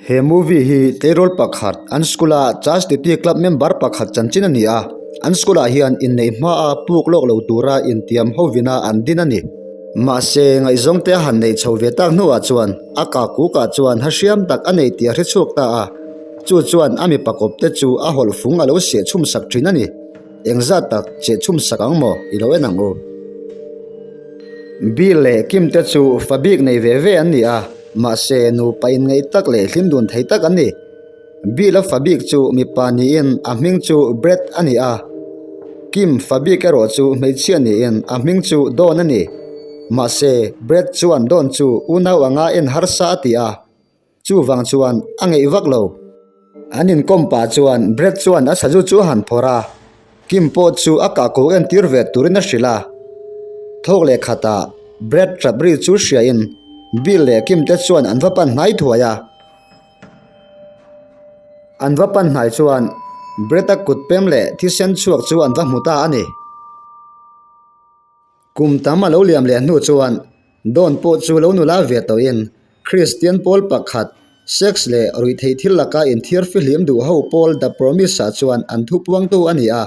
He movie hi tleirawl pakhat an school a Chastity club member pakhat chanchin a ni a, an school ah hian inneih hma a puk lawk lo tura intiam hovin a an din a ni. Mahse ngaihzawng te a han neih chho ve tak hnuah chuan a kah kukah chuan ha hriam tak a nei tih a hre chhuak ta a, chu chuan a mipa kawp te chu a hawlh fung a lo seh chhum sak thin a ni. Engzat tak cheh chhum sak ang maw i lo en ang u. Bill leh Kim te chu fa bik nei ve ve an ni a. Mahse, nupa inngeih tak leh hlim dun thei tak an ni. Bill-a fa bik chu mipa niin a hming chu Brett a ni a. Kim fa bik erawh chu hmeichhia niin a hming chu Dawn a ni. Mahse, Brett chuan Dawn chu unau anga en harsa a ti a, chuvang chuan a ngeih vak lo. An inkawm pah chuan Brett chuan a sazu chu a han phawrh a, Kim pawh chu a kah ko entir ve turin a hrilh a. Thawk leh khatah Brett tap ri chu hriain Bill leh Kim te chuan an va pan hnai thuai a. An va pan hnai chuan Brett-a kut pem leh thisen chhuak chu an va hmu ta a ni. Kum tam a lo liam leh hnu chuan Dawn pawh chu lo nula ve tawhin Kristian pawl pakhat, sex leh ruihtheih thil laka inthiar fihlim duh ho pawl The Promise-ah chuan an thupuangtu a ni a.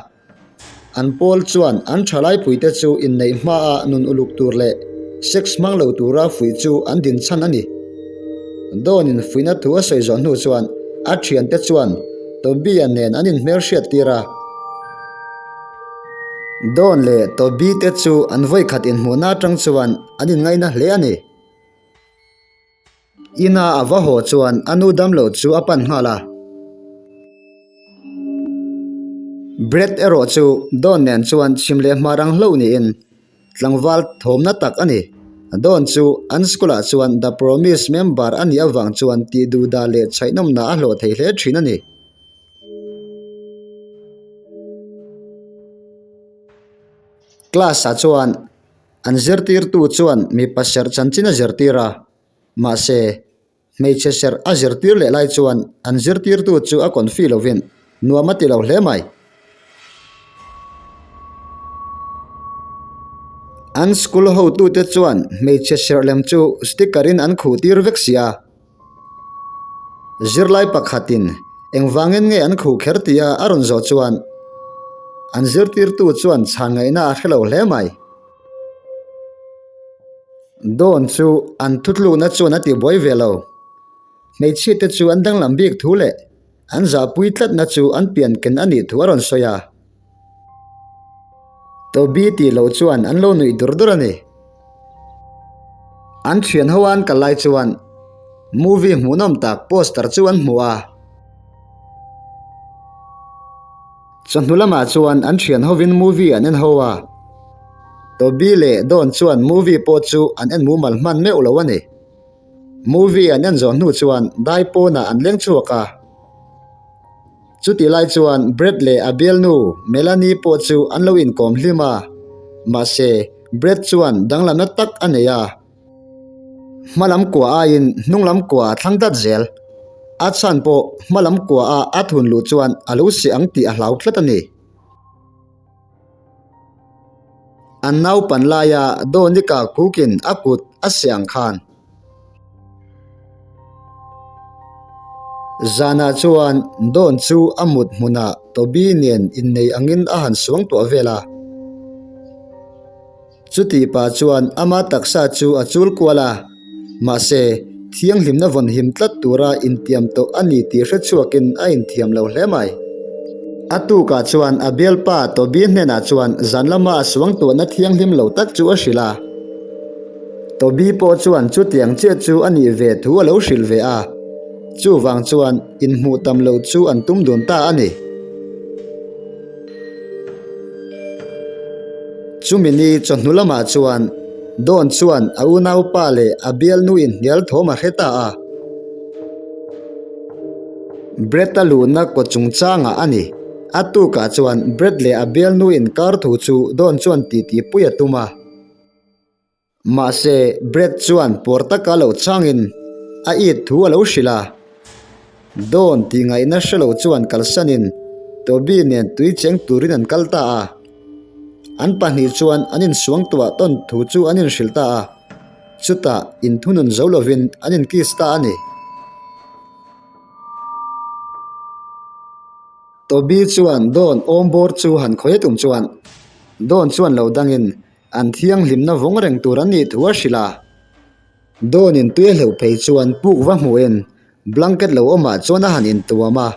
An pawl chuan an thalaipuite chu inneih hmaa nun uluk tur leh sex hmang lo tura fuih chu an dinchhan a ni. Dawn-in fuihna thu a sawi zawh hnu chuan a thiante chuan Toby-a nen an inhmelhriat tir a. Dawn leh Toby te chu an vawikhat inhmuhna atang chuan an inngaina hle a ni. Ina a va haw chuan a nu damlo chu a pan nghal a. Brett erawh chu Dawn nen chuan chhim leh hmar ang hlo niin tlangval thawmna tak a ni. Dawn chu an school ah chuan The Promise member a nih avang chuan tihduhdah leh chhaihnawmna a hlawh thei hle thin a ni. Class ah chuan an zirtirtu chuan mipa serh chanchin a zirtir a, mahse hmeichhe serh a zirtir leh lai chuan an zirtirtu chu a confi lovin nuam a ti lo hle mai. An school hotute chuan hmeichhe serh lem chu sticker in an khuh tir vek si a. Zirlai pakhatin engvangin nge an khuh kher tia a rawn zawh chuan an zirtirtu chuan chhan ngaihna a hre lo hle mai. Dawn chu an thutlukna chuan a tibuai ve lo. Hmeichhiate chu an danglam bik thu leh an zahpui tlatna chu an pianken a nih thu a rawn sawi a. Toby tih loh chuan an lo nuih dur dur a ni. An thian ho an kal lai chuan movie hmuhnawm tak poster chu an hmu a. Chawhnu lamah chuan an thian hovin movie an en ho a. Toby leh Dawn chuan movie pawh chu an en mumal hman meuh lo a ni. Movie an en zawh hnu chuan dai pawnah an leng chhuak a. Chutih lai chuan Brett leh a bialnu Melanie pawh chu an lo inkawm hlim a, mahse Brett chuan danglamna tak a nei a. Hma lam kua aiin hnung lam kua a thlang dat zel. A chhan pawh hma lam kua a a thun luh chuan a lo seh ang tih a hlau tlat a ni. An naupan laia Donika kukin a kut a seh ang khan. Zanah chuan Dawn chu a mut hmunah Toby nen innei angin a han suang tuah vel a. Chutih pah chuan ama taksa chu a chul kual a, mahse, thianghlimna vawnhim tlat tura intiam tawh a ni tih hre chhuakin a inthiam lo hle mai. A tukah chuan a bialpa Toby hnenah chuan zan lama a suang tuahna thianghlim lo tak chu a hrilh a. Toby pawh chuan chutiang chiah chu a nih ve thu a lo hrilh ve a, chuvang chuan inhmuh tam loh chu an tum dun ta a ni. Chumi ni chawhnu lamah chuan Dawn chuan a unaupa leh a bialnu inhnial thawm a hre ta a. Brett-a luhna kaw chungchangah a ni. A tukah chuan Brett leh a bialnu inkar thu chu Dawn chuan titipui a tum a. Mahse, Brett chuan pawr taka lo changin a it thu a lo hrilh a. Dawn tih ngaihna hre lo chuan kalsanin Toby nen tui cheng turin an kal ta a. An pahnih chuan an insuangtuah tawn thu chu an inhrilh ta a. Chutah inthunun zo lovin an inkiss ta a ni. Toby chuan Dawn awmbawr chu han khawih a tum chuan Dawn chuan lo dangin an thianghlimna vawng reng tur an nih thu a hrilh a. Dawn in tui a hleuh phei chuan puk va hmuhin blanket lo awmah chuan a han intuam a,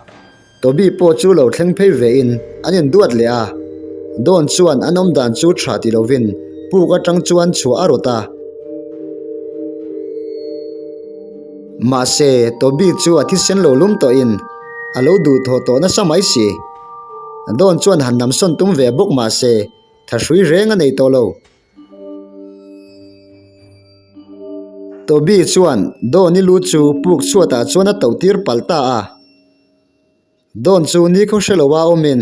Toby pawh chu lo thleng phei vein an induat leh a. Dawn chuan an awmdan chu tha ti lovin puk atang chuan chhuah a rawt a. Mahse, Toby chu a thisen lo lum tawhin a lo duhthawh tawh nasa mai si. Dawn chuan han namsawn tum ve bawk mahse, thahrui reng a nei tawh lo. Toby chuan Dawn-i lu chu puk chhuatah chuan a toh tir palh ta a. Dawn chu nikhaw hre loa awmin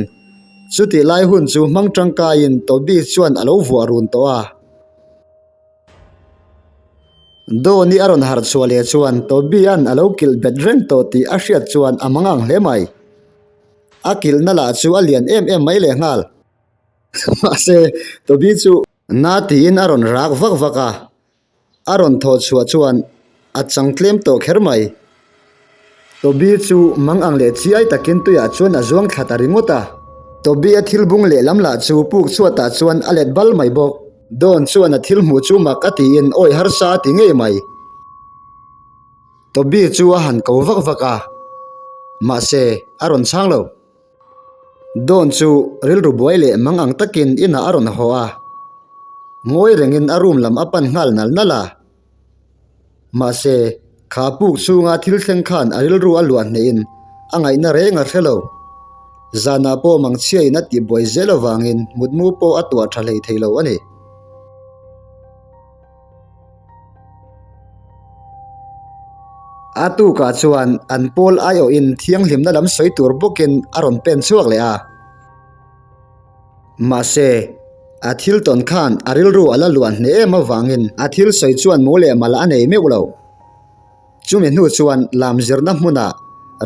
chutih lai hun chu hmang tangkaiin Toby chuan a lo vuah run tawh a. Dawn-i a rawn harh chhuah leh chuan Toby-a'n a lo kilh bet reng tawh tih a hriat chuan a mangang hle mai. A kilhna lah chu a lian em em mai lehnghal. Mahse, Toby chu na tiin a rawn rak vak vak a, a rawn thawh chhuah chuan a chang tlem tawh kher mai. Toby chu mang ang leh chiai takin tuiah chuan a zuang thla ta ringawt a. Toby a thil bung lehlam lah chu puk chhuatah chuan a let bal mai bawk. Dawn chuan a thil hmuh chu mak a tiin awi harsa a ti ngei mai. Toby chu a han ko vak vak a, mahse a rawn chhang lo. Dawn chu rilru buai leh mang ang takin inah a rawn haw a, ngawi rengin a room lam a pan nghal nal nal a. Mahse, kha puk chhunga thil thleng khan a rilru a luah hnehin a ngaihna reng a hre lo. Zanah pawh mangchhiain a tihbuai zel avangin mutmu pawh a tuah tha hlei thei lo a ni. A tukah chuan an pawl aiawhin thianghlimna lam sawi tur bawkin a rawn pen chhuak leh a. Mahse, a thil tawn khan a rilru a la luah hneh em avangin a thil sawi chuan mu leh mal a nei meuh lo. Chumi hnu chuan lam zirna hmunah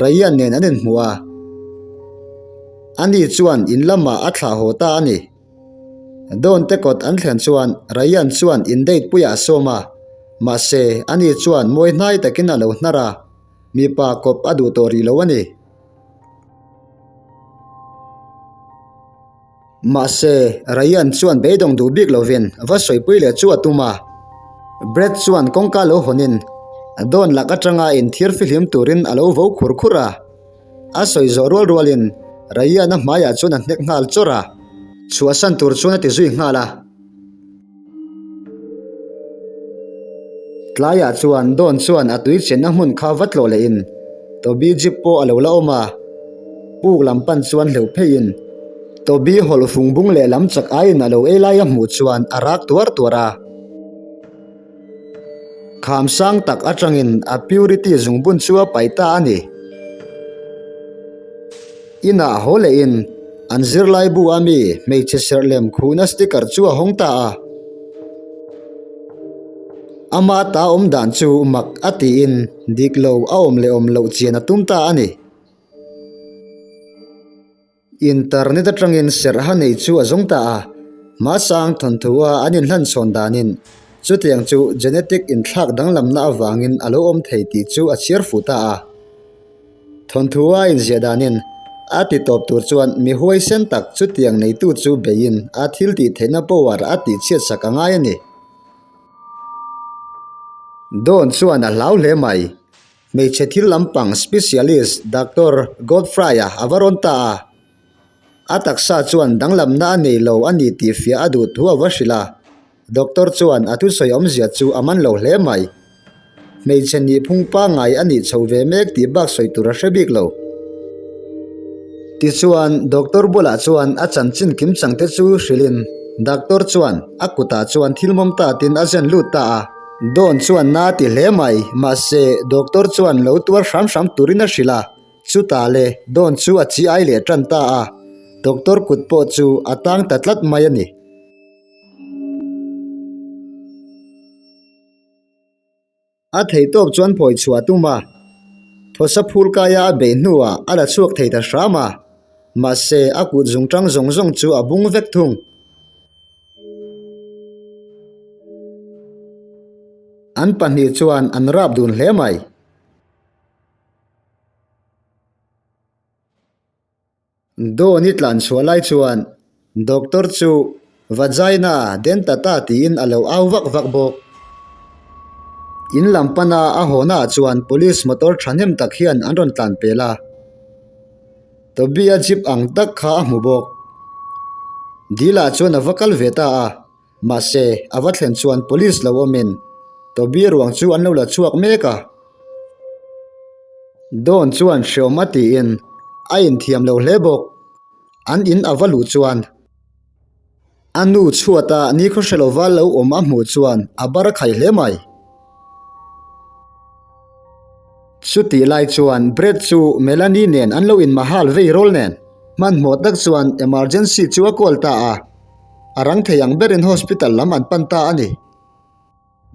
Ryan nen an inhmu a, ani chuan in lamah a thlah haw ta a ni. Dawn te kawt an thlen chuan Ryan chuan in date puiah a sawm a, mahse ani chuan mawi hnai takin a lo hnar a, mipa kawp a duh tawh rih lo a ni. Mahse Ryan chuan beidawng duh bik lovin va sawipui leh chu a tum a, Brad chuan kawngka lo hawnin Dawn lak atanga inthiar fihlim turin a lo vo khur khur a. A sawi zawh rual rualin Ryan-a hmaiah chuan a hnek nghal chawrh a, chhuahsan tur chuan a ti zui nghal a. Tlaiah chuan Dawn chuan a tui chenna hmun kha va tlawh lehin Toby jeep pawh a lo la awm a, puk lam pan chuan hleuh pheiin Toby hawlh fung bung leh lam chak aiin a lo ei lai a hmuh chuan a rak tuar tuar a. Kham sang tak atangin a purity zungbun chu a paih ta a ni. Inah haw lehin an zirlai bu a mi hmeichhe serh lem khuhna sticker chu a hawng ta a. Ama ta awm dan chu mak a tiin dik lo a awm leh awm loh chian a tum ta a ni. Internet atangin serha nei chu a zawng ta a, hmasang thawnthua an inhlanchhawn danin chutiang chu genetic inthlak danglamna avangin a lo awm thei tih chu a chhiar fuh ta a. Thawnthua inziah danin a ti tawp tur chuan mi huaisen tak chutiang neitu chu beiin a thil tih theihna power a tihchhiatsak a ngai a ni. Dawn chuan a hlau hle mai. Hmeichhe thil lampang specialist Doctor Godfrey-a a va rawn ta a. A taksa chuan danglamna a nei lo a ni tih fiah a duh thu a va hrilh a. Doctor chuan a thusawi awmzia chu a man lo hle mai. Hmeichhe nihphung pangngai a nih chho ve mek tih bak sawi tur a hre bik lo. Tichuan Doctor bulah chuan a chanchin kimchang te chu hrilhin Doctor chuan a kutah chuan thil mawm tatin a zen lut ta a. Dawn chuan na ti hle mai, mahse doctor chuan lo tuar hram hram turin a hrilh a, chutah le Dawn chu a chi ai leh tan ta a, doctor kut pawh chu a tang ta tlat mai a ni. A theihtawp chuan phawi chhuah a tum a, thawsa phul kaia a beih hnuah a la chhuak thei ta hram a, mahse a kut zungtang zawng zawng chu a bung vek thung. An pahnih chuan an rap dun hle mai. Dawn i tlan chhuah lai chuan Doctor chu Vagina dentata tiin a lo au vak vak bawk. In lam pana a hawhnaah chuan police motor thahnem tak hian an rawn tlan pel a. Toby-a jeep ang tak kha a hmu bawk. Dil-ah chuan a va kal ve ta a, mahse a va thlen chuan police lo awmin Toby ruang chu an lo la chhuak mek a. Dawn chuan hreawm a tiin a inthiam lo hle bawk. An in a va luh chuan a nu chhuata nikhaw hre lova lo awm a hmuh chuan a bar a khai hle mai. Chutih lai chuan Brett chu Melanie nen an lo inmahal vei rawl nen hmanhmawh tak chuan emergency chu a call ta a, a rang thei ang berin hospital lam an pan ta a ni.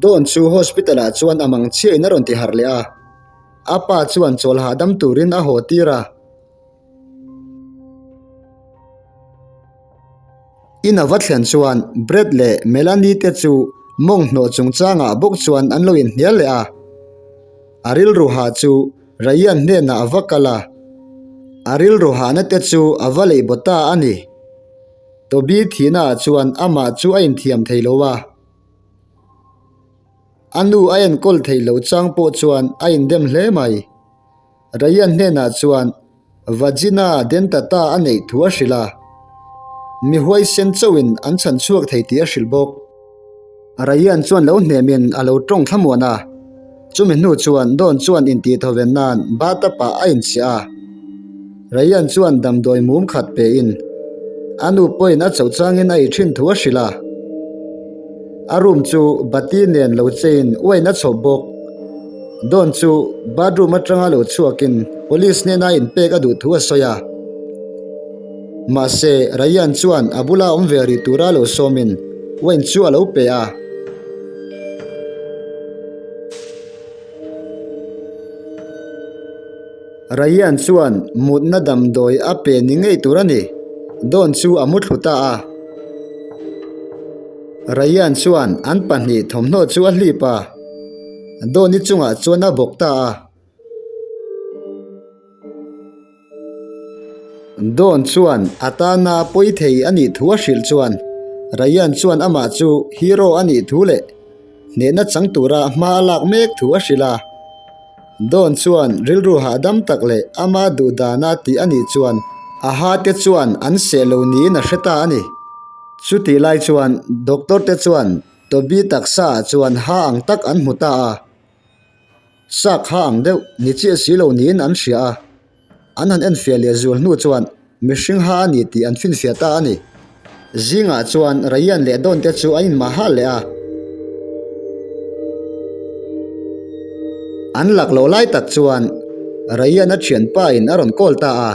Dawn chu hospital ah chuan a mang chhiain a rawn ti harh leh a, a pa chuan chawl hahdam turin a haw tir a. In a va thlen chuan Brett leh Melanie te chu mawng hnawh chungchangah bawk chuan an lo inhnial leh a. A rilru hah chu Ryan hnenah a va kal a, a rilru hahna te chu a va leih baw ta a ni. Toby thihnaah chuan amah chu a inthiam thei lo a. A nu a enkawl theih loh chang pawh chuan a indem hle mai. Ryan hnenah chuan Vagina dentata a neih thu a hrilh a, mi huaisen chauhin an chhan chhuak thei tih a hrilh bawk. Ryan chuan lo hnemin a lo tawng thlamuan a, chumi hnu chuan Dawn chuan intihthawen nan bathtub-ah a inchhiah a. Ryan chuan damdawi mum khat pein a nu pawhin a chauh changin a ei thin thu a hrilh a. A room chu bati nen lo cheiin uain a chhawp bawk. Dawn chu bathroom atanga lo chhuakin police hnena inpek a duh thu a sawi a. Mahse, Ryan chuan a bula awm ve rih tura lo sawmin uain chu a lo pe a. Ryan chuan mutna damdawi a pe ni ngei tur a ni. Dawn chu a mu thlu ta a. Ryan chuan an pahnih thawmhnaw chu a hlip a. Dawni chungah chuan a bawk ta a. Dawn chuan a tana pawi thei a nih thu a hrilh chuan Ryan chuan amah chu hero a nih thu leh hnehna chang tura hma a lak mek thu a hrilh a. Dawn chuan rilru hahdam tak leh ama duh dana tih a nih chuan a ha te chuan an seh lo niin a hre ta a ni. Chutih lai chuan doctor te chuan Toby taksa ah chuan ha ang tak an hmu ta a, sak ha ang deuh ni chiah si lo niin an hria a, an han enfiah leh zual hnu chuan mihring ha a ni tih an finfiah ta a ni. Zingah chuan Ryan leh Dawn te chu an inmah hal leh a. An lak loh lai tak chuan Ryan a thianpa in a rawn call ta a.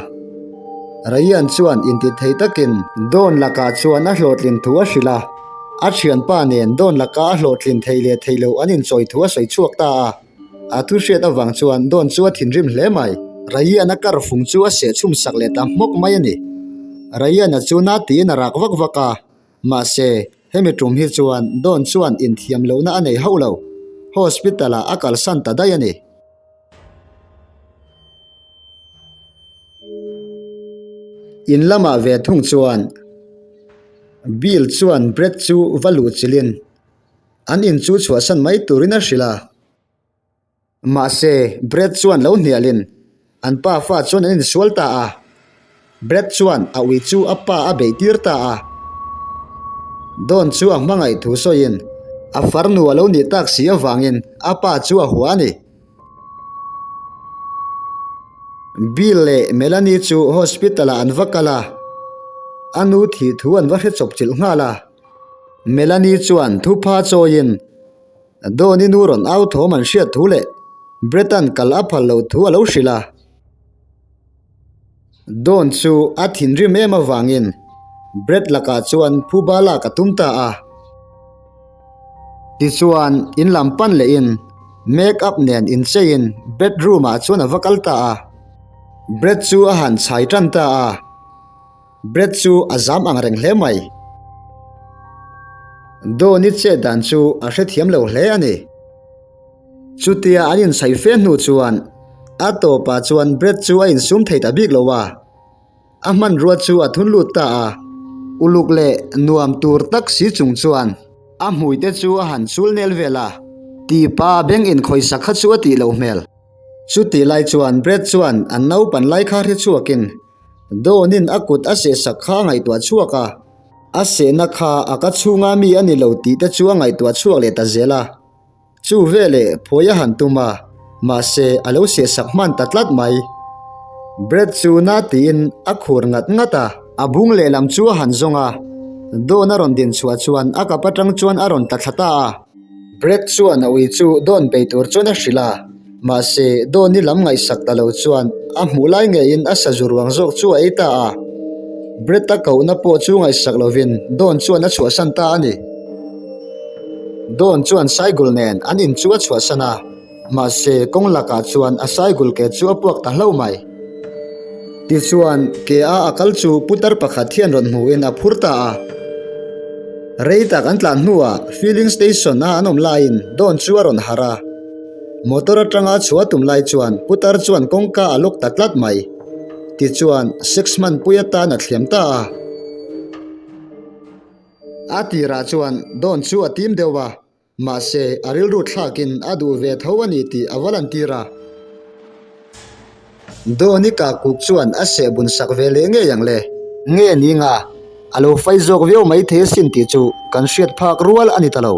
Ryan chuan intithei takin Dawn lakah chuan a hlawhtlin thu a hrilh a. A thianpa nen Dawn laka a hlawhtlin thei leh thei loh an inchawi thu a sawi chhuak ta a. A thu hriat avang chuan Dawn chu a thinrim hle mai. Ryan-a kar fung chu a seh chhum sak leh ta hmawk mai a ni. Ryan-a chu na tiin a rak vak vak a, mahse, hemi tum hi chuan Dawn chuan inthiam lohna a nei hauh lo. Hospital-ah a kalsan ta daih a ni. In lamah ve thung chuan Bill chuan Brad chu va luh chilhin an in chu chhuahsan mai turin a hrilh a. Mahse, Brad chuan lo hnialin an pa fa chuan an insual ta a. Brad chuan a ui chu a pa a beih tir ta a. Dawn chu a hmangaih thu sawiin a farnu a lo nih tak si avangin a pa chu a hua a ni. Bill leh Melanie chu hospital ah an va kal a, a nu thih thu an va hre chawp chilh nghal a. Melanie chuan thupha chawiin Donnie nu rawn au thawm an hriat thu leh Brett-a'n kal a phal loh thu a lo hrilh a. Dawn chu a thinrim em avangin Brett lakah chuan phuba lak a tum ta a. Tichuan, in lam pan lehin make up nen incheiin bedroom ah chuan a va kal ta a. Brett chu a han chhai tan ta a. Brett chu a zam ang reng hle mai. Dawn-i chet dan chu a hrethiam lo hle a ni. Chutia an inchhai fe hnu chuan a tawpah chuan Brett chu a insum thei ta bik lo a. A hmanrua chu a thun lut ta a, uluk leh nuam tur tak si chung chuan a hmui te chu a han chul nel vel a, tipa beng inkhawisa kha chu a tih loh hmel. Chutih lai chuan Brad chuan an naupan lai kha hre chhuakin Dawn-in a kut a sehsak kha a ngaihtuah chhuak a, a sehna kha a ka chhunga mi a ni lo tih te chu a ngaihtuah chhuak leh ta zel a. Chu veleh phawi a han tum a, mahse a lo sehsak hman ta tlat mai. Brad chu na tiin a khur ngat ngat a. A bung lehlam chu a han zawng a, Dawn a rawn din chhuah chuan a kap atang chuan a rawn tla thla ta a. Brad chuan a ui chu Dawn bei tur chuan a hrilh a, mahse Dawn-i lam ngaihsak ta lo chuan a hmuh lai ngeiin a sazu ruang zawk chu a ei ta a. Brad-a kohna pawh chu ngaihsak lovin Dawn chuan a chhuahsan ta a ni. Dawn chuan Saigul nen an in chu a chhuahsan a, mahse kawng lakah chuan a Saigul ke chu a puak ta hlauh mai. Tichuan, ke a a kal chu putar pakhat hian rawn hmuhin a phur ta a. Rei tak an tlan hnuah filling station a an awm laiin Dawn chu a rawn harh a. Motor atanga chhuah tum lai chuan putar chuan kawngka a lock ta tlat mai. Tichuan, sex hmanpui atan a thliam ta a. A tirah chuan Dawn chu a tim deuh a, mahse a rilru thlakin a duh ve tho a ni tih a va lantir a. Dawn-i kakuk chuan a seh bun sak ve leh ngei ang le. Nge ni nga, a lo fai zawk viau mai thei asin tih chu kan hriat phak rual a ni ta lo.